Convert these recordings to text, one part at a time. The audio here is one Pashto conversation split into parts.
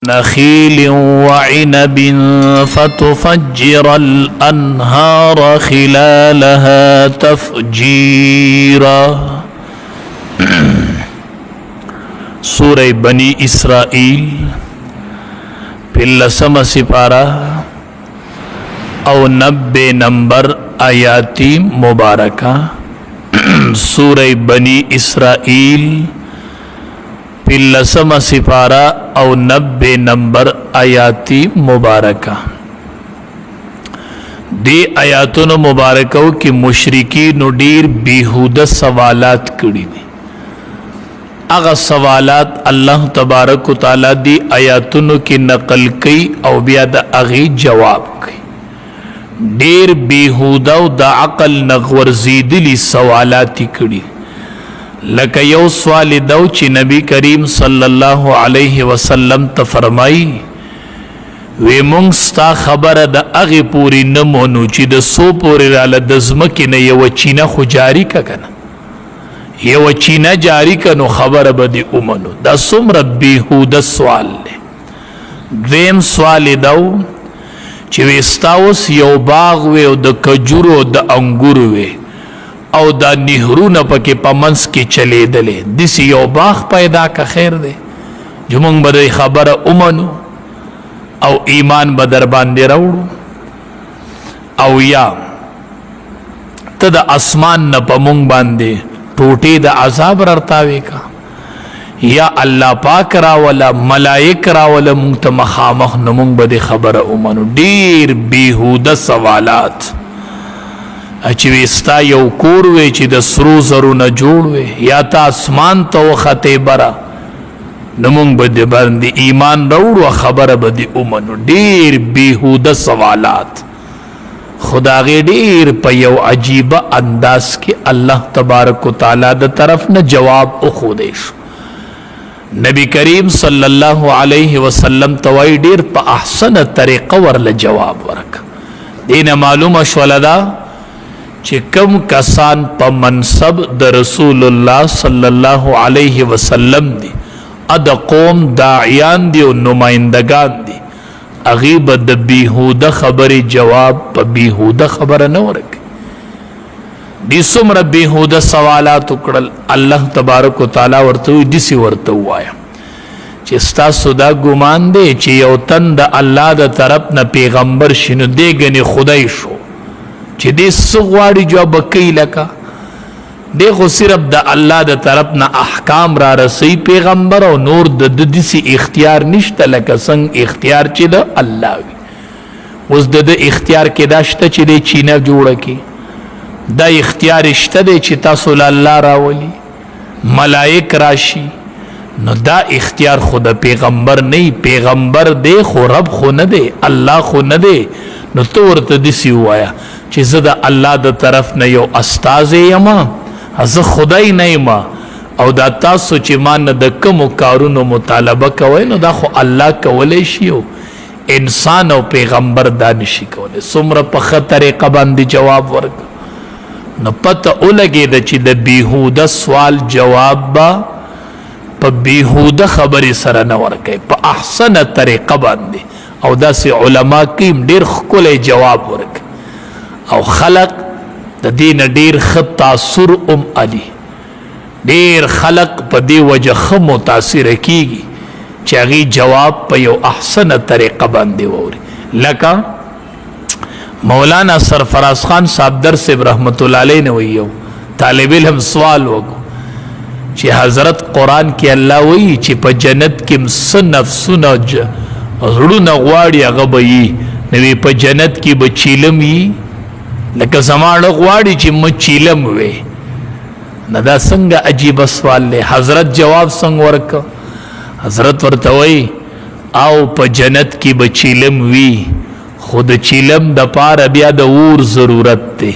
نخيل وعنب فتفجر الأنهار خلالها تفجيرا. سورة بني اسرائيل پلسم سپارہ او 90 نمبر آیاتی مبارکہ. سورة بني اسرائيل پلسم سپارہ او 90 نمبر آیاتی مبارکہ. دی آیاتونو مبارکو کې مشرکین ډیر بیهوده سوالات کړي دي. هغه سوالات الله تبارک وتعالی دی آیاتونو کې نقل کړي او بیا د هغې جواب کوي. ډیر بیهوده او د عقل نغورځېدلي سوالات کړي. لکه یو سوال دو چې نبی کریم صلی الله علیه وسلم ته فرمایي، وی مونږ ستا خبره د هغې پورې نه منو چې د څو پورې راله د ځمکې نه یوه چینه خو جاري که کنه، یوه چینه جاري که نو خبره به دې ومنو. دا څومره بیهوده سوال دی. دویم سوال یې دا و چې وی ستا اوس یو باغ وی او د کجورو او د انګورو وی او دا نهرونه پکې په منځ کې چلیدلې، داسې یو باغ پیدا که خیر دی چې مونږ به د خبره ومنو او ایمان به در باندې راوړو. او یا ته د اسمان نه په مونږ باندې ټوټې د عذاب رارتاوې کا، یا الله پاک راوله، ملائک راوله مونږ ته مخامخ، نو مونږ به دې خبره ومنو. ډېر بیهوده سوالات. چې وی ستا یو کور وی چې د سرو زرو نه جوړ وی، یا ته اسمان ته وختې بره، نو مونږ به دې باندې ایمان راوړو، خبره به دې ومنو. ډېر بیهوده سوالات. خداغه ډیر په یو عجیب انداز کې الله تبارک وتعالی د طرف نه جواب وخودې شو. نبی کریم صلی الله علیه وسلم توای ډیر په احسن طریقه ورله جواب ورک. دینه معلومه شوله دا چې کم کسان په منصب د رسول الله صلی الله علیه وسلم دي، ا د قوم داعیان دي او نمایندگان دي، هغې به د بیهوده خبرې جواب په بیهوده خبره نه ورکوي. دې څومره بیهوده سوالات وکړل، الله تبارک وتعالی ورته وایي داسې ورته ووایه چې ستاسو دا ګمان دی چې یو تن د الله د طرف نه پیغمبر شي نو دی ګنې خدای شو چې دی څه غواړي جواب کوي، لکه دی خو صرف د الله د طرف نه احکام را رسي پیغمبر، او نور د داسې اختیار نشته لکه څنګه اختیار چې د الله وي. اوس د ده اختیار کې دا شته چې دی چینه جوړه کړي، دا اختیار شته دی چې تاسو له الله راولي، ملائک راشي، نو دا اختیار خو د پیغمبر نه، پیغمبر دی خو رب خو نه دی، الله خو نه دی. نو ته ورته داسې ووایه چې زه د الله د طرف نه یو استازی یم، زه خدای نه یم، او دا تاسو چې ما نه د کومو کارونو مطالبه کوئ نو دا خو الله کولی شي او انسان او پیغمبر دا نشي کولی. څومره په ښه طریقه باندې جواب ورکړ. نو پته ولګېده چې د بیهوده سوال جواب به په بیهوده خبرې سره نه ورکوي، په احسنه طریقه باندې. او داسې علما کیم ډېر ښکلی جواب ورکوي او خلق د دې نه ډېر ښه تاثر هم علي. ډېر خلق په دې وجه ښه متاثره کیږي چې هغې جواب په یو احسنه طریقه باندې واوري. لکه مولانا سرفراز خان صاحب در صاحب رحمت الله علیه نه وی یو طالب علم سوال وکړو چې حضرت قرآن کې الله وایي چې په جنت کې څه نفسونه زړونه غواړي هغه به یي، نو وی په جنت کې به چیلم یي، لکه زما زړه غواړي چې مه چیلم وي. نو دا څنګه عجیبه سوال دی. حضرت جواب څنګه ورکړ؟ حضرت ورته وایي او په جنت کې به چیلم وي، خو د چیلم د پاره بیا د اور ضرورت دی.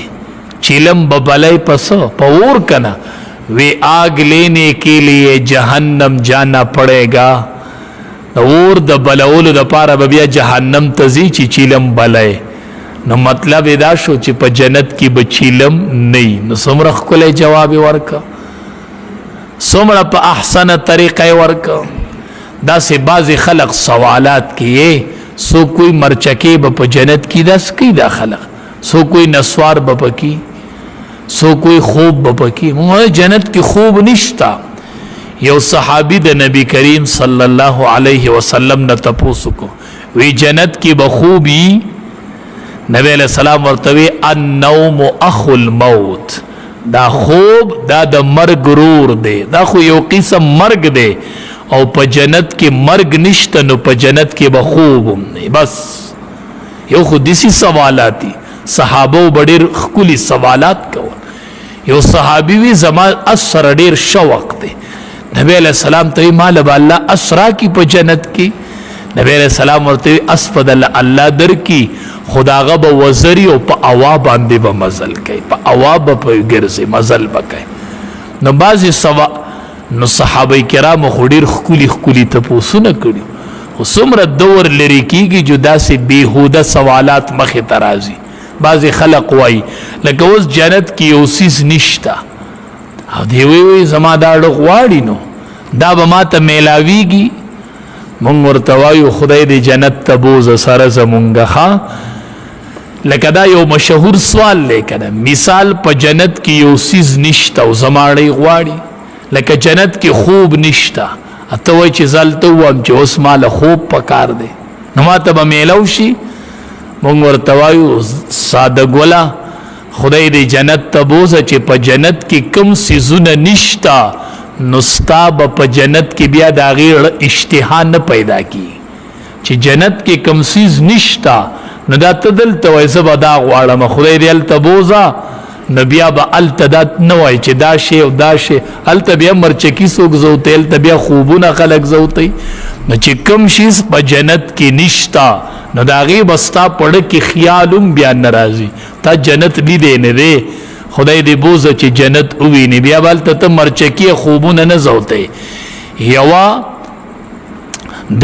چیلم به بلای په څه؟ په اور کنه. وی آگ لینے کے لیے جہنم جانا پڑے گا. د اور د بلولو د پاره به بیا جهنم ته ځي چې چیلم بلای. نو مطلب یې دا شو چې په جنت کې به چیلم نه وي. نو څومره ښکلی جواب یې ورکړ، څومره په احسنه طریقه یې ورکړ. داسې بعضې خلق سوالات کوي، څوک کوئی مرچکې به په جنت کې داس کوي، دا خلق څوک کوئی نسوار به پکې، څوک کوئی خوب به پکې. موږ جنت کې خوب نشتا. یو صحابي د نبی کریم صلی الله علیه وسلم نه تپوسو کو، وی جنت کې به خوبي؟ نبی علیہ السلام ورته وی النوم اخو الموت. دا خوب دا د مرګ رور دی، دا خو یو قسم مرګ دی، او په جنت کې مرګ نشته، نو په جنت کې به خوب هم نه. بس یو خو دسی سوالات دي، صحابه به ډېر ښکلي سوالات کول. یو صحابي وی زما اس سره ډېر شوق دی، نبی علیہ السلام ته مال به الله اسرا کی په جنت کې؟ نبی علیہ السلام ورته اس په دل الله در کی، خداغه به وزری او په اوا باندې به مزل کوي، په اوا به په ګرځي مزل به کوي. نو بعضی سوا نو صحابه کرام خو ډېر ښکلي ښکلي تپوسونه کړي، خو څومره دور لرې کېږي جو داسې بېهوده سوالات مخې ته راځي. بعضې خلق وایي لکه اوس جنت کې یو څیز نشته، او دی وی وی زما دا اړه غواړي، نو دا به ما ته میلاویږي؟ مونږ ورته وایو خدای دې جنت ته بوزه سره زمونږ. ښه، لکه دا یو مشهور سوال دی که نه؟ مثال په جنت کې یو څیز نشته او زما اړۍ غواړي، لکه جنت کې خوب نشته، ته وایي چې زه هلته ووایم چې اوس ما له خوب پکار دی، نو ما ته به میلاو شي؟ مونږ ورته وایو ساده ګله، خدای دې جنت ته بوزه چې په جنت کې کم څیزونه نشته، نو ستا به په جنت کې بیا د هغې اشتها نه پیدا کیږي. چې جنت کې کم څیز نشته، نو دا ته دلته وایې زه به دا غواړم، خدای دې هلته بوزه، نو بیا به هلته دا نه وایي چې دا شی او دا شی. هلته بیا مرچکي څوک زوتی، هلته بیا خوبونه خلک زوتی. نو چې کم شیز په جنت کې نشته، نو د هغې به ستا په زړه کې خیال هم بیا نه راځي. تا جنت لیدی نه دی، خدای دې بوزه چې جنت وویني، بیا به هلته ته مرچکي خوبونه نه زوتی. یوه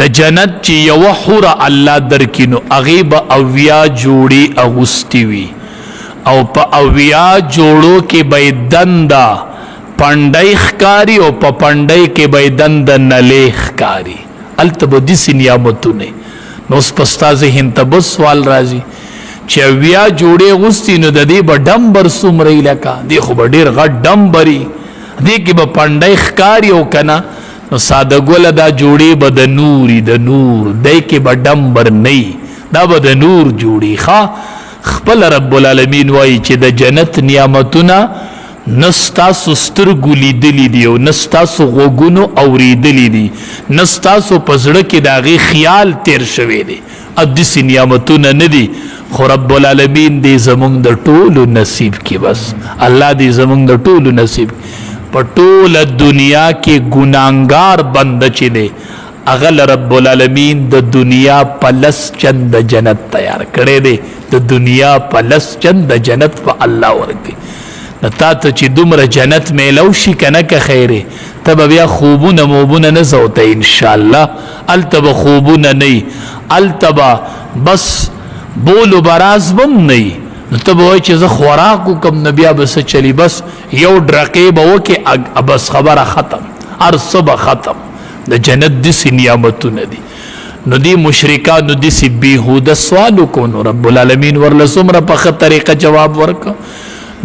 د جنت چې یوه حوره الله درکړي، نو هغې به 70 جوړې اغوستې وي، او په 70 جوړو کې به یې دنده پنډۍ ښکاري، او په پنډۍ کې به یې دنده نلې ښکاري. هلته به داسې نعمتونه. نو اوس په ستا ذهن ته بل سوال راځي چې 70 جوړې اغوستي، نو د دې به ډمبر څومره وي؟ لکه دې خو به ډېر غټ ډمبري، دې کې به پنډۍ ښکاري او که نه؟ نو ساده ګله، دا جوړې به د نوري، د نور دی کې به ډمبر نه، دا به د نور جوړي. ښه، خپل رب العالمین وایي چې د جنت نعمتونه نه ستاسو سترګو لیدلي دي، او نه ستاسو غوږونو اورېدلي دي، نه ستاسو په زړه کې د هغې خیال تیر شوی دی. داسې نعمتونه نه دي، خو رب العالمین دې زمونږ د ټولو نصیب کې، بس الله دې زمونږ د ټولو نصیب. په ټوله دنیا کې ګناهګار بنده چې دی، هغه له رب العالمین د دنیا په لس چند جنت تیار کړی دی. د دنیا په لس چند جنت په الله ورکړي. نو تا ته چې دومره جنت میلو شي که نه، که خیرې، ته به بیا خوبونه موبونه نه زوته انشاءالله. هلته به خوبونه نه، هلته به بس بولو براز به هم نه، نو ته به وایې چې زه خوراک وکړم، نو بیا به څه چلي؟ بس یو ډرقې به وکړې، بس خبره ختم، هر څه به ختم. د جنت داسې نعمتونه دي. نو دی مشرکانو داسې بیهوده سوال وکړو، نو رب العالمین ورله څومره په ښه طریقه جواب ورکړ.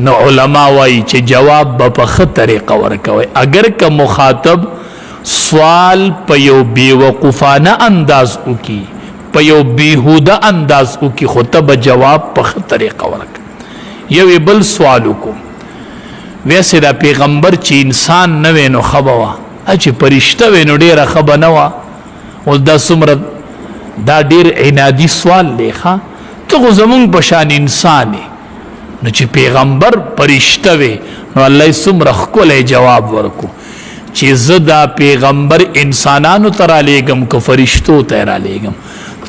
نو علما وایي چې جواب به په ښه طریقه ورکوي، اگر که مخاطب سوال په یو بیوقوفانه انداز وکړي، په یو بیهوده انداز وکړي، خو ته به جواب په ښه طریقه ورکړه. یو بل سوال وکړو، ویسې دا پیغمبر چې انسان نه وی نو ښه به وه، چې فرشته وی نو ډېره ښه به نه وه؟ اوس دا څومره دا ډېر عنادي سوال دی. ښه، ته خو زمونږ په شان انسان یې، نو چې پیغمبر فرشته وي، نو الله یې څومره ښکلی جواب ورکو چې زه دا پیغمبر انسانانو ته رالیږم که فرشتو ته رالیږم؟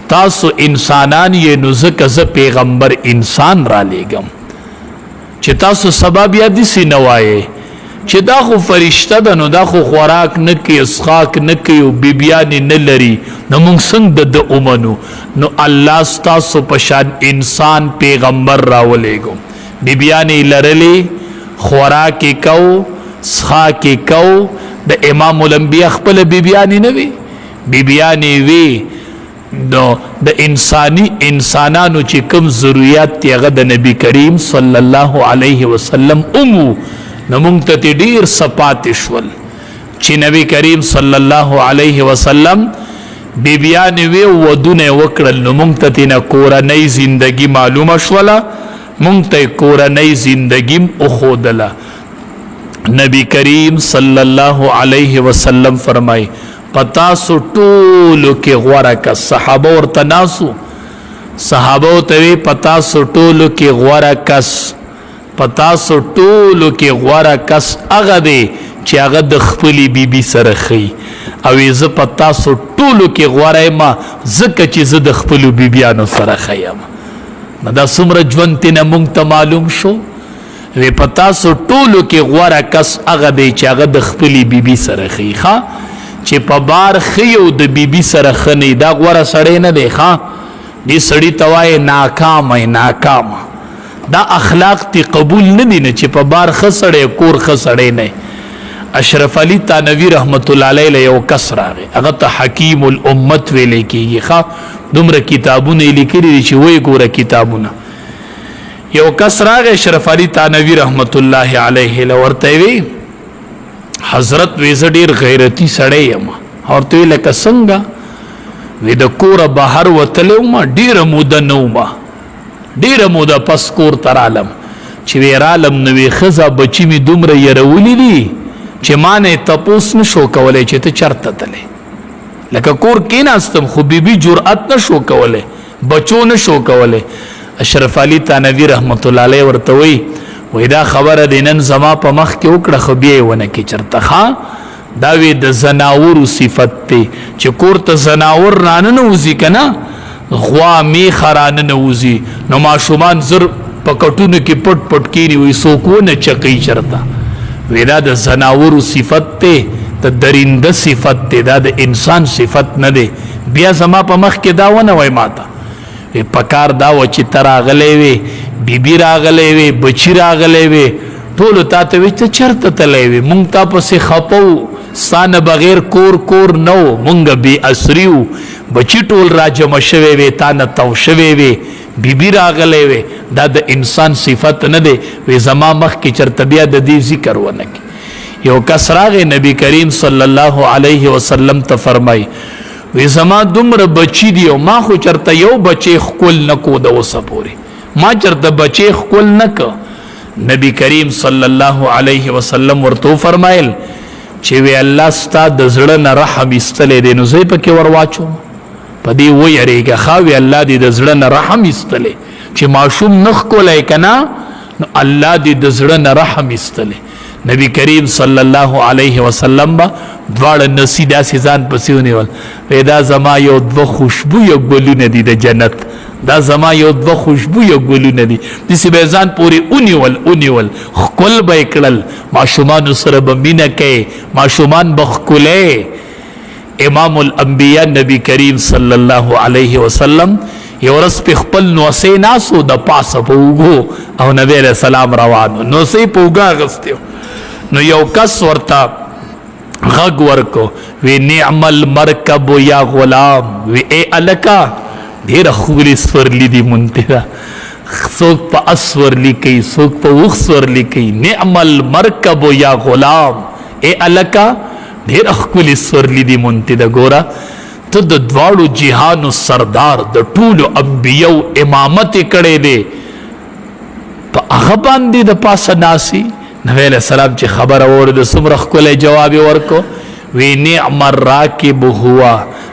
تاسو انسانان یې، نو ځکه زه پیغمبر انسان رالیږم چې تاسو سبا بیا داسې نه وایې چې دا خو فرشته ده، نو دا خو خوراک نه کوي، څښاک نه کوي او بیبیانې نه لري، نو موږ څنګه د ده ومنو؟ نو الله ستاسو په شان انسان پیغمبر راولېږو، بیبیانې یې لرلې، خوراک یې کو، څښاک یې کو. د امام الانبیا خپله بیبیانې نه وي؟ بیبیانې وی، نو د انساني انسانانو چې کوم ضرورت دی هغه د نبی کریم صلی الله علیه وسلم اومو. نو مونږ ته ډیر صفات شول چې نبی کریم صلی الله علیه وسلم بیبیانې وی، ودونه وکړل، نو مونږ ته تینا کورنۍ زندگی معلومه شوله، مونږ ته کورنۍ زندگی وښودله. نبی کریم صلی الله علیه وسلم فرمای، پتاسو ټولو کې غوره کس، صحابه ورته ناسو، صحابه ته وی پتاسو ټولو کې غوره کس، پتاسو ټولو کې غوره کس هغه دی چې هغه د خپلې بیبي سره ښي، او زه په تاسو ټولو کې غوره یم ځکه چې زه د خپلو بیبیانو سره ښه یم. نو دا څومره ژوند ترې نه مونږ ته معلوم شو. وی په تاسو ټولو کې غوره کس هغه دی چې هغه د خپلې بیبي سره ښي. ښه، چې په بار ښي او د بیبي سره ښه نه، دا غوره سړی نه دی. ښه، دې سړي ته وایې ناکامه یې، ناکامه. دا اخلاق تی قبول نه دي، نه چې په بار ښه سړی کور ښه سړی نه. اشرف علي تانوي رحمت الله علیه له یو کس راغی، هغه ته حکیم الامت ویلی کېږي. ښه، دومره کتابونه یې لیکلي دي چې ویې ګوره کتابونه. یو کس راغی اشرف علي تانوي رحمت الله علیه له، ورته وی حضرت وی زه ډېر غیرتي سړی یم. ورته وی لکه څنګه؟ وی د کوره بهر وتلی وم، ډېره موده نه وم، ډېره موده پس کور ته رالم، چې وی رالم نو وی ښځه بچي مې دومره یرولي دي چې ما نه یې تپوس نه شو کولی چې ته چېرته تللی. لکه کور کېناستم خو بیبي جرأت نه شو کولی، بچو نه شو کولی. اشرف علي تانوي رحمت الله علیه ورته وایي، وایي دا خبره دې نن زما په مخ کې وکړه خو بیا یې ونه کې چېرته. ښه، دا وی د زناورو صفت دی چې کور ته زناور راننوځي که نه، غوا میخه راننوځي نو ماشومان زر په کټونو کې پټ پټ کینی، وي څوک ونه چقي چرته. وی دا د زناورو صفت دی، د درنده صفت دی، دا د انسان صفت نه دی. بیا زما په مخ کې دا ونه وای ماته. وی پکار دا و چې ته راغلی وې، بیبي راغلی وې، بچي راغلی وې، ټولو تا ته وی ته چېرته تللی وې، مونږ تا پسې خپه وو، ستا نه بغیر کور کور نه و، مونږ بې اسري وو، بچي ټول راجمع شوی وې، تا نه تاو شوی وې، بیبي راغلی وې. دا د انسان صفت نه دی. وی زما مخ کې چېرته بیا د دې ذکر ونه کړي. یو کس راغی نبی کریم صلی الله علیه وسلم ته فرمای، وی زما دومره بچی دی او ما خو چرته یو بچی ښکل نه کو، د اوسه پورې ما چرته بچی ښکل نه کو. نبی کریم صلی الله علیه وسلم ورته فرمایل چې وی الله ستا د زړه نه رحم ایستلی دی، نو زه یې پکې ور واچوم، په دې ویرېږه. ښه، وی الله دې د زړه نه رحم ایستلی چې ماشوم نه ښکلی که نه، نو الله دې د زړه نه رحم ایستلی. نبی کریم صلی الله علیه وسلم با دواړه نسی داسې ځان پسې ونیول، وی دا زما یو دوه خوشبویه ګلونه دي د جنت، دا زما یو دوه خوشبویه ګلونه دي. داسې به ځان پورې ونیول ونیول، ښکل به یې کړل. ماشومانو سره به مینه کوي، ماشومان به ښکلی. امام الانبیاء نبی کریم صلی الله علیه وسلم یو ورځ په خپل نوسې ناسو د پاسه په اوږو، او نبی علیہ السلام روانو، نوسې په اوږه اخیستی، نو یو کس ورته غږ ورکو، وی نعم المرکب یا غلام، وی ای الکا ډېره ښکلې سورلي دي مونته ده، څوک په اس سورلي کوي، څوک په اوښ سورلي کوي. نعم المرکب یا غلام، ای الکا ډېره ښکلې سورلي دي مونته ده، ګوره ته د دواړو جهانو سردار، د ټولو انبیو امامت یې کړی دی، په هغه باندې د پاسه ناسي. نبی علیہ السلام چې خبره واورېده څومره ښکلی جواب یې ورکړو، وی نعم الراکب هو،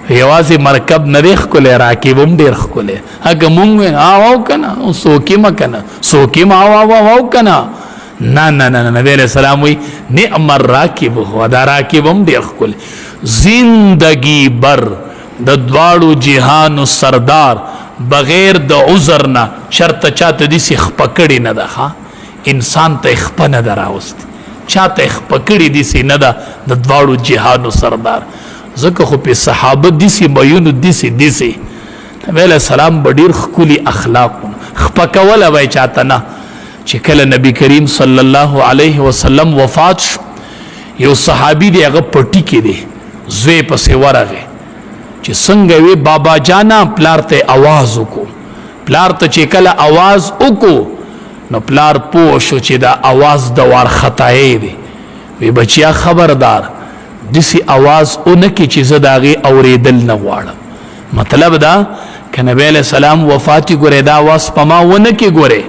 یوازې مرکب نه دی ښکلی، راکب هم ډېر ښکلی. هغه مونږ وی او که نه څوک یې مه که نه څوک یې مه او او که نه، نه نه نه، نبی علیہ السلام وی نعم الراکب هو، دا راکب هم ډېر ښکلی. زندگی بر د دواړو جهانو سردار بغیر د عذر نه چرته چاته داسې خپه کړې نه ده. ښه، انسان ته خپه نه ده راوستې، چاته خپه کړې داسې نه ده د دواړو جهانو سردار، ځکه خو پې صحابه داسې میونو داسې داسې. نبی علیہ السلام به ډېر ښکلي اخلاق، خپه کوله به یې چاته نه. چې کله نبی کریم صلی الله علیه وسلم وفات شو، یو صحابي دی هغه پټي کې دی، زوی پسې ورغی. چې څنګه وی بابا جانا، پلار ته اواز وکړو. پلار ته چې کله اواز وکړو نو پلار پوه شو چې دا اواز د وار خطایې دی. وی بچیا خبردار، دسی اواز اونکي چې زه د هغې اورېدل نه غواړم. مطلب دا که نبی علیہ السلام وفاتي ګورې دا اواز په ما ونه کې ګورې.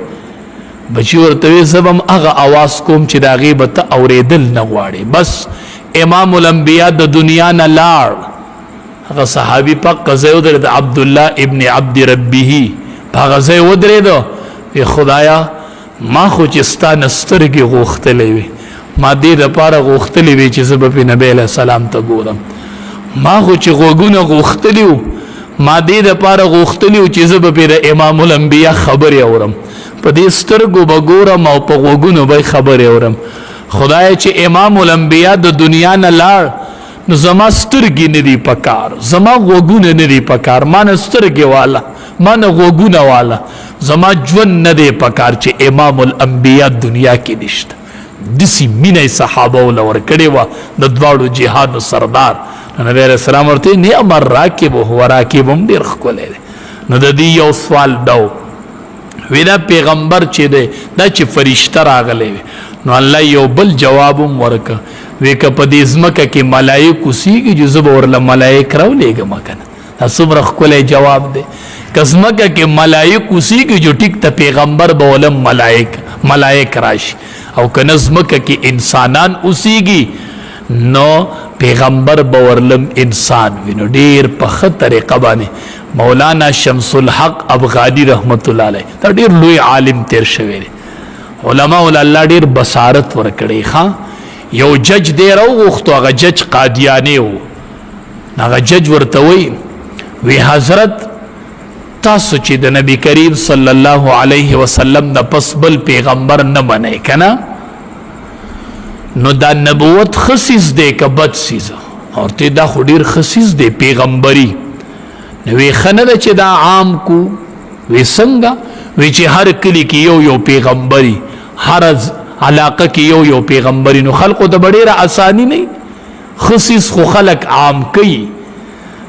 بچي ورته وی زه به هم هغه اواز کوم چې د هغې به ته اورېدل نه غواړې. بس امام الانبیا د دنیا نه لاړ. هغه صحابي پک ځای ودرېد، عبدالله ابن عبد ربه په هغه ځای ودرېد. وی خدایا، ما خو چې ستا نه سترګې غوښتلې وې، ما دې دپاره غوښتلې وې چې زه به پې نبی علیه السلام ته ګورم. ما خو چې غوږونه غوښتلي وو، ما دې دپاره غوښتلي وو چې زه به پې د امام الانبیا خبرې اورم. په دې سترګو به ګورم او په غوږونو به خبرې اورم. خدای چې امام الانبیا د دنیا نه لاړ نو زما سترګې نه دي پکار، زما غوږونه نه دي پکار، ما نه سترګې والا، ما نه غوږونه والا، زما ژوند نه دی پکار چې امام الانبیا دنیا کې نشته. دسی مینه صحابه ول ورکړې وه د دواړو جهانو سردار. نبی علیہ السلام ورته نعم الراکب هو راکب هم ډېر ښکلی دی. نو د دې یو سوال دا وی دا پیغمبر چې دی دا چې فرشته راغلی وي، نو الله یو بل جواب هم ورکړ، وی که په دې ځمکه کې ملایک اوسېږي چې زه به ورله ملایک راولېږم که نه. دا څومره ښکلی جواب دی. که ځمکه کې ملایک اوسېږي چې ټیک ته پیغمبر به ولم ملایک راشي، او که نه ځمکه کې انسانان اوسېږي نو پیغمبر به ورلم انسان وي. نو ډېر په ښه طریقه باندې مولانا شمس الحق افغاني رحمت الله علیه، دا ډېر لوی عالم تیر شوی دی، علماء له الله ډېر بصارت ورکړی. ښه یو جج دی راوغوښتو، هغه جج قادیاني و. هغه جج ورته وایي، وی حضرت تاسو چې د نبی کریم صلی الله علیه وسلم د پس بل پیغمبر نه منئ که نه، نو دا نبوت ښه څیز دی که بد څیز؟ ورته دا خو ډېر ښه څیز دی پیغمبري. نو وی ښه نه ده چې دا عام کو؟ وی څنګه؟ وی چې هر کلي کې یو یو پیغمبري، هر علاقه کې یو یو پیغمبري، نو خلقو ته به ډېره اساني نه، ښه څیز خو خلک عام کوي.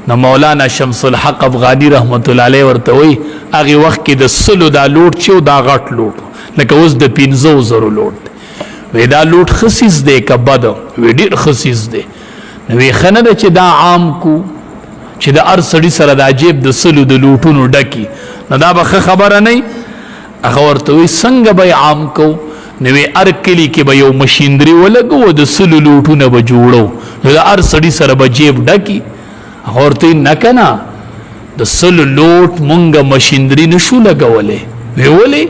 نو مولانا شمس الحق افغاني رحمت الله علیه ورته وایي هغې وخت کې د 100 دا لوټ چې دا غټ لوټ، لکه اوس د 5000 لوټ دی. وی دا لوټ ښه څیز دی که بد؟ وی ډېر ښه څیز دی. نو وی ښه نه ده چې دا عام کو، چې د هر سړي سره دا جیب د 100 د لوټونو ډکي، نو دا به ښه خبره نه. هغه ورته وایي څنګه به یې عام کو؟ نو وی هر کلي کې به یو مشیندري ولګو، د 100 لوټونه به جوړو، نو د هر سړي سره به جیب ډکي. هغه ورته وایي نه که نه، د 100 لوټ مونږ مشیندري نشو لګولی. وی ولې؟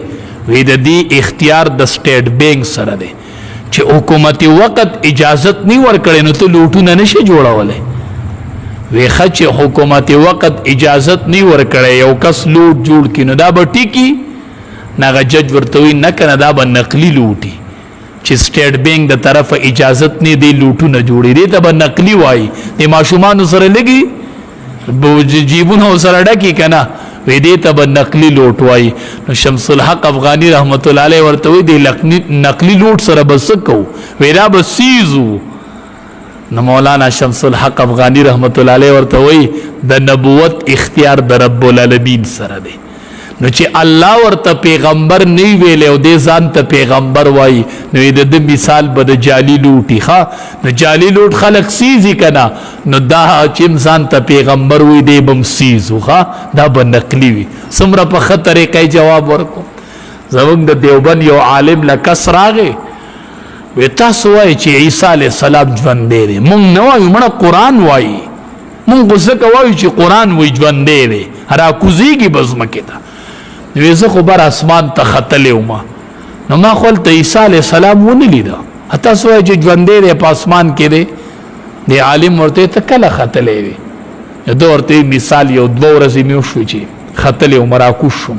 وی د دې اختیار د سټیټ بانک سره دی، چې حکومت وخت اجازت نی ورکړي نو ته لوټونه نشي جوړولی. وی ښه چې حکومت وخت اجازت نی ورکړي یو کس لوټ جوړ کړي نو دا به ټیکي؟ هغه جج ورته وایي نه که نه، دا به نقلي لوټي، چې سټیټ بانک د طرفه اجازت نه دی لوټونه جوړي، دې ته به نقلي وایي. د ماشومانو سره لګي جیبونه سره ډکي که نه، وی دې ته به نقلي لوټ وایي. نو شمس الحق افغاني رحمت الله علیه ورته وایي دې نقلي لوټ سره به څه کوو؟ وی دا به سیزو. نو مولانا شمس الحق افغاني رحمت الله علیه ورته وایي د نبوت اختیار د رب العالمین سره دی، نو چې الله ورته پیغمبر نه ویلی او دې ځان ته پیغمبر وایي، نو د ده مثال به د جعلي لوټي. ښه نو جعلي لوټ خلک سیزي که نه، نو دا چې هم ځان ته پیغمبر وایي دی به هم سیزو. ښه دا به نقلي وي. څومره په ښه طریقه یې جواب ورکړو. زموږ د دیوبند یو عالم له کس راغی، وی تاسو وایئ چې عیسی علیه السلام ژوندی دی، مونږ نه وایو، مړه قرآن وایي، مونږ خو ځکه وایو چې قرآن وایي ژوندی دی، راکوزیږي به ځمکې ته. وی زه خو بر اسمان ته ختلی وم، نو ما خو هلته عیسی علیه السلام ونه لیده، تاسو وایئ چې ژوندی دی په اسمان کې دی. دی عالم ورته ته کله ختلی وې؟ ده ورته مثال یو 2 ورځې مې وشوې چې ختلی وم، راکوز شوم.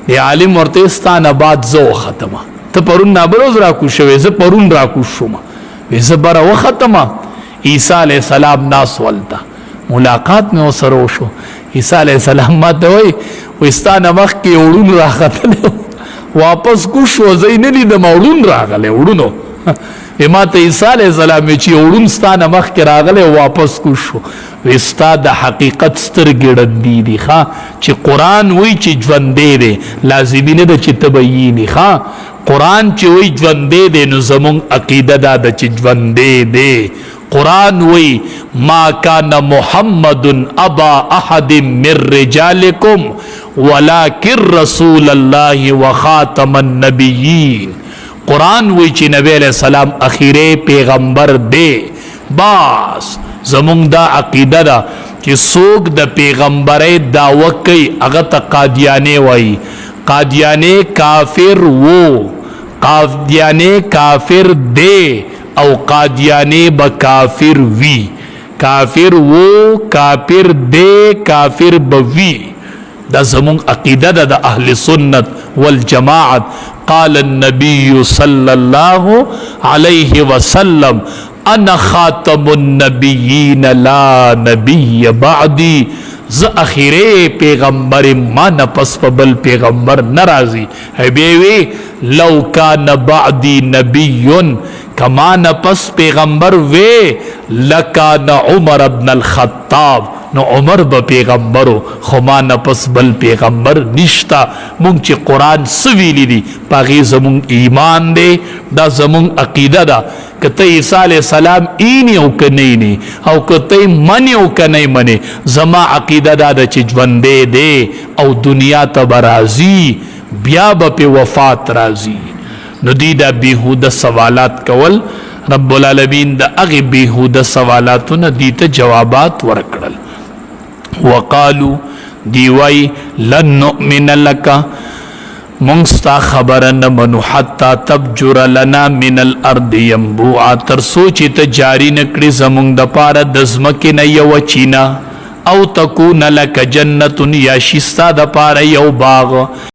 دی عالم ورته ستا نه بعد زه وختمه، ته پرون نه بل ورځ راکوز شوې، زه پرون راکوز شوم. وی زه بره وختمه، عیسی علیه السلام ناس ولته، ملاقات مې ورسره وشو. عیسی علیه السلام ما ته وایي، وایي ستا نه مخکې یو ړوند راختلی، واپس کوز شو، زه یې نه لیدم، ړوند راغلی، وړونو. وی ما ته عیسی علیه السلام چې وړون ستانه مخکې راغلی واپس کو شو. وی ستا د حقیقت سترګې ړندې دي ښا، چې قرآن وایي چې ژوندی دی لازمي نه ده چې ته به یې ښا. قرآن چې وایي ژوندی دی نو زمونږ عقیده دا ده چې ژوندی دی. قرآن وایي ما کان محمد ابا احد من رجالکم ولکن رسول الله وخاتم النبیین. قرآن وایي چې نبی علیہ السلام اخیری پیغمبر دی. بس زمونږ دا عقیده ده چې څوک د پیغمبرۍ دعوه کوي هغه ته قادیانې وایي. قادیانې کافر وو، قادیانې کافر دی او قادیانې به کافر وي. کافر وو، کافر دی، کافر به وي. دا زمونږ عقیده ده د اهل سنت والجماعت. قال النبي صلى الله عليه وسلم انا خاتم النبیین لا نبی بعدی. زه اخیری پیغمبر، ما نه پس په بل پیغمبر ناراضي. بیا وی لو کان بعدی نبی، کما نه پس پیغمبر وی لکان عمر ابن الخطاب، نو عمر به پیغمبرو، خو ما نه پس بل پیغمبر نشتا. مونږ چې قرآن څه ویلي دي په هغې زمونږ ایمان دی، دا زمونږ عقیده ده. که ته عیسی علیه السلام اینی او که نه اینی، او که ته منې او که نه منې، زما عقیده دا ده چې ژوندی دی او دنیا ته به راځي، بیا به پې وفات راځي. نو دی دا بیهوده سوالات کول، رب العالمین د هغې بیهوده سوالاتو نه دی ته جوابات ورکړل. وقالو دی وای لن نؤمن لک، مونږ ستا خبره نه منو حتی تبجر لنا من الارض ینبوعا، تر څو چې ته جاری نه کړې زمونږ دپاره د ځمکې نه یوه چینه، او تکون لک جنت، یا شي ستا دپاره یو باغ.